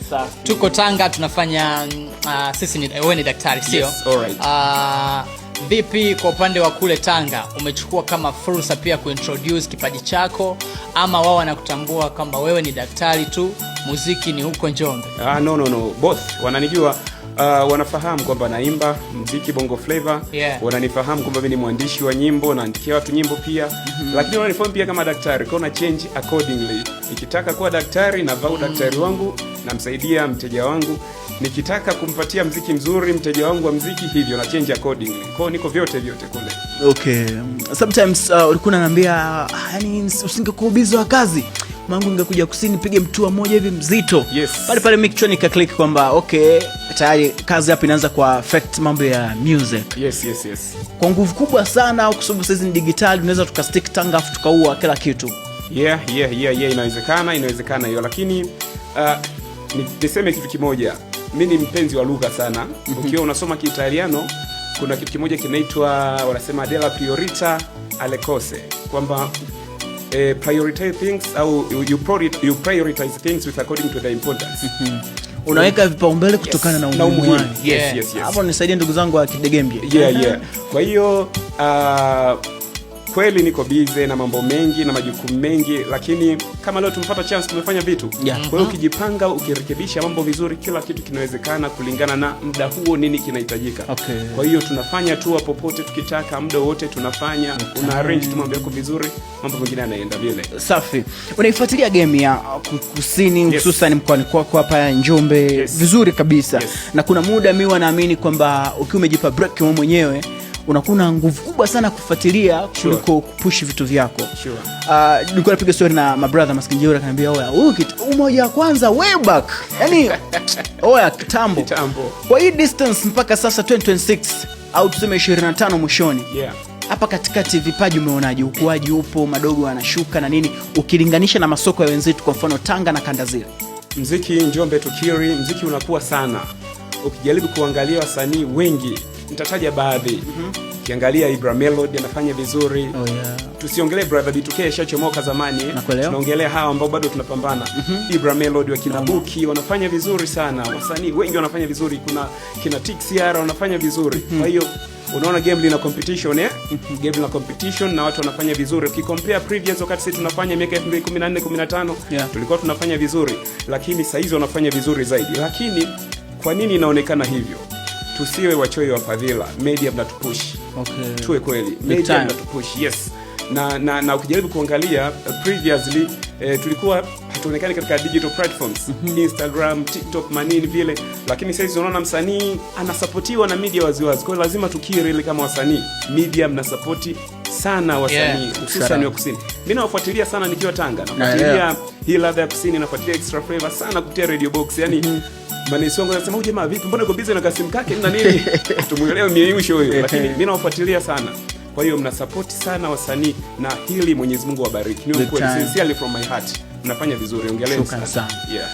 Safi. Tuko Tanga tunafanya sisi ni wewe ni daktari, sio? Yes, alright. Vipi kwa upande wa kule Tanga, umechukua kama fursa pia kuintroduce kipaji chako ama wao wanakutambua kwamba wewe ni daktari tu, muziki ni huko Njombe? Ah, no, no, no, both wananijua, wanafahamu kwamba naimba mziki Bongo Flava. Wananifahamu kwamba mimi ni mwandishi wa nyimbo, naandikia watu nyimbo pia, lakini wananifahamu pia kama daktari, kwa na change accordingly. Nikitaka kuwa daktari navaa udaktari wangu, namsaidia mteja wangu. Nikitaka kumpatia mziki mzuri mteja wangu wa mziki, hivyo na change accordingly. Kwa hiyo niko vyote vyote kule. Okay. Sometimes ulikuwa unaniambia, yani usingekuwa busy wa kazi mangu ingekuja kusini pige mtua moja hivi mzito. Pale pale mimi kichwani nikaclick kwamba okay, tayari kazi hapa inaanza kwa affect mambo ya music Yes. kwa nguvu kubwa sana, au kwa sababu saizi ni digitali, tunaweza tukastick Tanga afu tukaua kila kitu? Yeah, inawezekana, inawezekana hiyo, lakini niseme kitu kimoja, mi ni mpenzi wa lugha sana. Ukiwa unasoma Kiitaliano kuna kitu kimoja kinaitwa, wanasema, della priorita alle cose, kwamba prioritize things au you prioritize things with according to their importance. Unaweka vipaumbele kutokana na Na umuhimu umuhimu. wake. Yes. Hapo nisaidie ndugu zangu wa Kidegembye. Yeah. Kwa hiyo kweli niko busy na mambo mengi na majukumu mengi, lakini kama leo tumepata chance, tumefanya vitu. Kwa hiyo ukijipanga, ukirekebisha mambo vizuri, kila kitu kinawezekana kulingana na muda huo nini kinahitajika. Kwa hiyo tunafanya tu popote tukitaka, muda wote tunafanya, una arrange tu mambo yako vizuri, mambo mengine yanaenda vile. Safi. Unaifuatilia game ya kusini, hususan mkoani kwako hapa Njombe, vizuri kabisa. Na kuna muda mi wanaamini kwamba ukiwa umejipa break wewe mwenyewe unakuwa na nguvu kubwa sana kufuatilia kuliko kupush vitu vyako. Nilikuwa napiga story na mabrother Maskinjeuri, akaniambia, "Oya, huyu umoja wa kwanza way back." Yani oya, kitambo. Kitambo. Kwa hii distance mpaka sasa 2026 au tuseme 25 mwishoni, hapa katikati vipaji umeonaje? Ukuaji upo, madogo anashuka na nini, ukilinganisha na masoko ya wenzetu, kwa mfano Tanga na kanda zile? Mziki Njombe, tukiri, mziki unakuwa sana. Ukijaribu kuangalia wasanii wengi, nitataja baadhi. Ukiangalia Ibra Melody anafanya vizuri. Tusiongelee Brother B2K, ashachomoka zamani. Nakuelewa. Tunaongelea hawa ambao bado tunapambana. Ibra Melody, wakina Buki wanafanya vizuri sana. Wasanii wengi wanafanya vizuri. Kuna kina TXR wanafanya vizuri. Kwa hiyo unaona game lina competition, eh? Game lina competition na watu wanafanya vizuri. Ukicompare previous, wakati sisi tunafanya miaka 2014 15, tulikuwa tunafanya vizuri, lakini sasa hizi wanafanya vizuri zaidi. Lakini kwa nini inaonekana hivyo? Tusiwe wachoyo wa fadhila. Media mnatupush. Tuwe kweli. Media time. mnatupush. Yes. Na ukijaribu kuangalia previously, tulikuwa hatuonekani katika digital platforms, Instagram, TikTok, manini vile, lakini sasa hizi unaona msanii anasapotiwa na media waziwazi. Kwa hiyo lazima tukiri ile kama wasanii, media mnasapoti sana wasanii, hususan wa kusini. Mimi nawafuatilia sana nikiwa Tanga, nafuatilia hii ladha ya kusini, nafuatilia Extra Flavor sana kupitia Radio Box. Yani manesi wangu anasema, "Huyu jamaa vipi? Mbona yuko busy na kasimu kake na nini? Tumuelewe mieyusho huyo." Lakini mimi nawafuatilia sana. Kwa hiyo mnasapoti sana wasanii na hili Mwenyezi Mungu awabariki. Ni Big ukweli, time. Sincerely from my heart. Mnafanya vizuri, ongeleni Shukran sana. sana. Yeah.